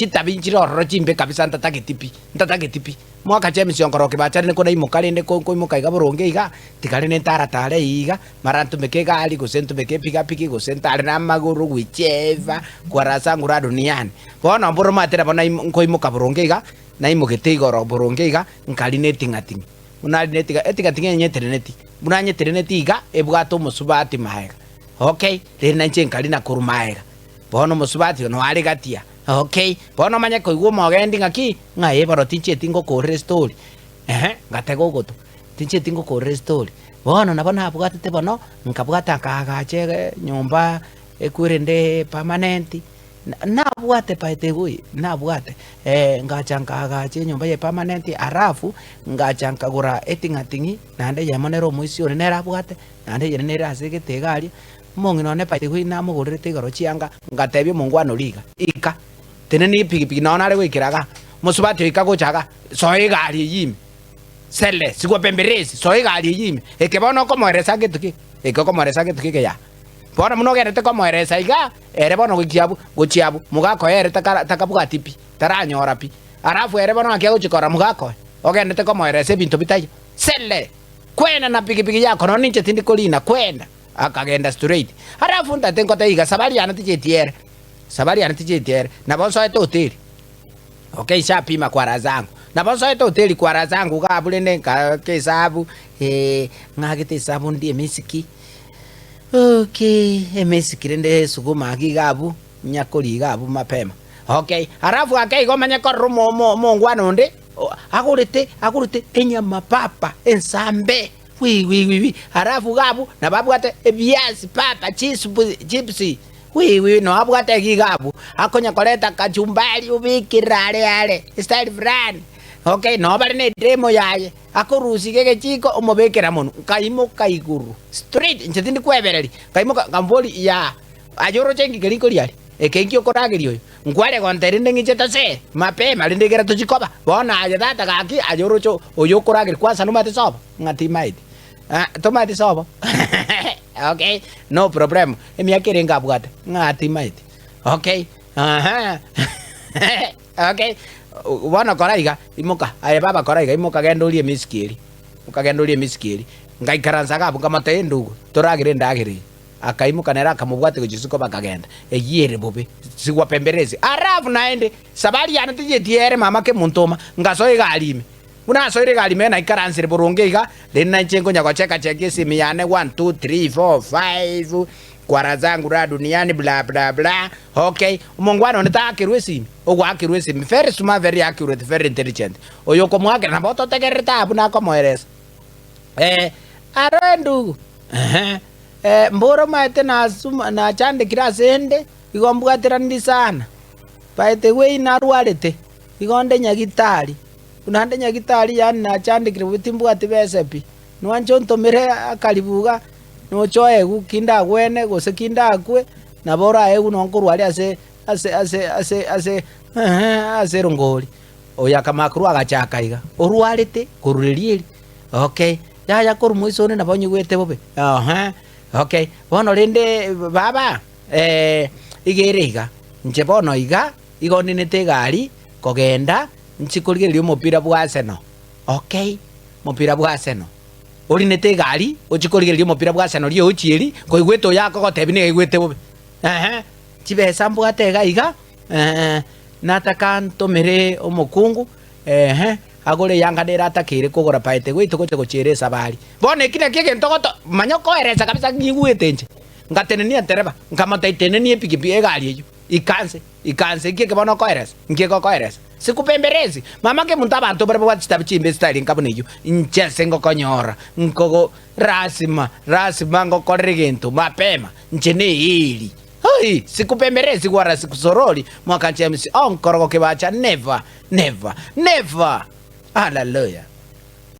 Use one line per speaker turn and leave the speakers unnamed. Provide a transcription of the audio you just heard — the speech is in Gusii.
Chitabi nchire ororo chimbe kabisa ntatageti pi, ntatageti pi. Mwaka James onkorokia bacharire konaimoka rende ko nkoimoka iga boronge iga, tiga rende ntaratare iga, mara ntumeke egari gose ntumeke epigapigi gose ntare na amagoro whichever kwa raha zangu raha duniani. Bono mboro omanyete nabo naimo nkoimoka boronge iga, naimogete igoro boronge iga, nkarina eting'ating'i. Buna narina etiga eting'ating'i eye nyeteneneti, buna nyeteneneti iga, ebwate omosubati maega, okay, rende nainche nkarina korwa maega. Bono omosubati oyo noare gatia, okay, bono omanye koigwa omogendi ng'aki, ng'a ee bono tinchieti ngokorera estori, ehe, ngatega ogoto, tinchieti ngokorera estori. Bono nabo nabwatete bono, nkabwata nkaagacha ege nyomba ekwerende permanent, na nabwate by the way, nabwate ngacha nkaagacha enyomba ya permanent alafu, ngacha nkagora eting'ating'i naende eyemo nere omoisia one nere abwate, naende eyende nere ase egete iga aria, Omong'ina one by the way namogorerete igoro chianga, ngatebia omongwana oria iga, ika, tenena epigipigi nao nare goikera igaa, mosubati oika gocha igaa, soa egari eyio ime, sele, sigwa pemberesi, soa egari eyio ime, eke bono okomoeresa gento ki? Eke okomoeresa gento ki eke yaa? Bono buna ogenderete komoeresa igaa, ere bono goikia abwo, gochia abwo, mogaka oye ere takara takabwati pi, taranyora pi. Alafu ere bono ng'aki agochia korora mogaka oye, ogenderete komoeresa ebinto bitaiyo, sele, kwenda na pigipigi yako nonya ninche tindi korina, kwenda. Akagenda straight. Alafu ntate nkotebia iga safari yane ticheti ere, safari yane ticheti ere, nabo nsoete hoteli. Okay nshapima kwa raha zangu, nabo nsoete hoteli kwa raha zangu iga abwo rende nkaaka esabu ng'agete esabu ndie emisiki, okay emisiki rende esuguma ake iga abwo, nyakoria iga abwo mapema. Okay, alafu ake igo omanye korora omo omo omongwana onde, agorete agorete enyama papa ensambe. Wiwiwiwi alafu iga abwo nabo abwate ebiasi papa chisupu chipsi wiwiwi nabo abwate iga iga abwo akonya koreta kachumbari obekere are are estyle fulani okay nabo bare na edemo yaye akorusia iga egechiko omobekera monwe nkaimoka igoro straight inche tindi kwebereria nkaimoka nkamoboria yaa aye oroche inki keria nkoria aria eke inki okorageria oyo nkware gontebia rende ng'iche tose mapema rende ekero tochia koba bono aye tata gaki aye oroche oyo okorageria kwanza nomanyete sobo ng'a timaeti ah tomaeti sobo okay no problem emiaka erenge abwate ng'a timaeti okay ehe okay bono kora iga imoka aye baba kora iga imoka genda orie emisiki eria imoka genda orie emisiki eria ngaikaransa iga abwo nkamotebia endugu toragere endagera eye. Akaimoka nere akamobwatia gochia isiko bakagenda. Eyio ere bobe, sigwapemberesi. Alafu naende, safari yane tiyeti ere mama kemonto oma, ngasoa egari ime. Buna nasoire egari ime naikaransire boronge iga, rende nainche nkonya gocheka cheka esimi yane one, two, three, four, five, kwara zangu raha duniani bla bla bla, okay, omongwana onde taakerwa esimi, ogoakerwa esimi very smart, very accurate, very intelligent. Oyo okomoakera nabo ototegererete abwo nakomoeresa. Eh, aro endugu, ehe. Mboro maete nachandekire ase 'nde, igo mbwateranirie sana. By the way narwarete, igo nde nyagitari, buna nde nyagitari yaani nachandekire bobe timbwati besa pi. Nwanche ontomere akaribu iga, noche oegwe ki ndagwene gose ki ndakwe, nabo oraegwe nonye nkorwa aria ase ase ase ase ase ase erongori. Oyo akamanya korwa agachaka iga, orwarete korwa riria eri, okay. Yaya korwa moiso onde nabo onyigwete bobe, ehe, okay. Bono rende baba, iga ere iga, inche bono iga, igo ninete egari kogenda nchie korigereria omopira bwa Arsenal, okay, omopira bwa Arsenal. Orinete egari ochie korigereria omopira bwa Arsenal riria ochieri, koigwete oyo akogotebia niga aigwete bobe, ehe, chibesa mbwate iga iga, nataka ntomere omokungu, ehe. Agore eyanga nere atakeire kogora paete goito gocha gochiera esabari. Bono eki nakio egento goto manya okoeresa kabisa nyigwete inche. Ngatenenia entereba, nkamotebia tenenia epikipiki egari eyio, ika nse, ika nse, inki eke bono okoeresa? Inki eke okoeresa? Sikupemberesi, mama kemonto abanto bare babwate chitabi chimbe esitari enka buna eyio, inche ase ngokonyora, nkogo lasima, lasima ngokorere egento mapema, inche neeri. Hai! Sikupemberesi wala sikusorori, mwaka James, oh nkorogo kebacha, never, never, never! Hallelujah!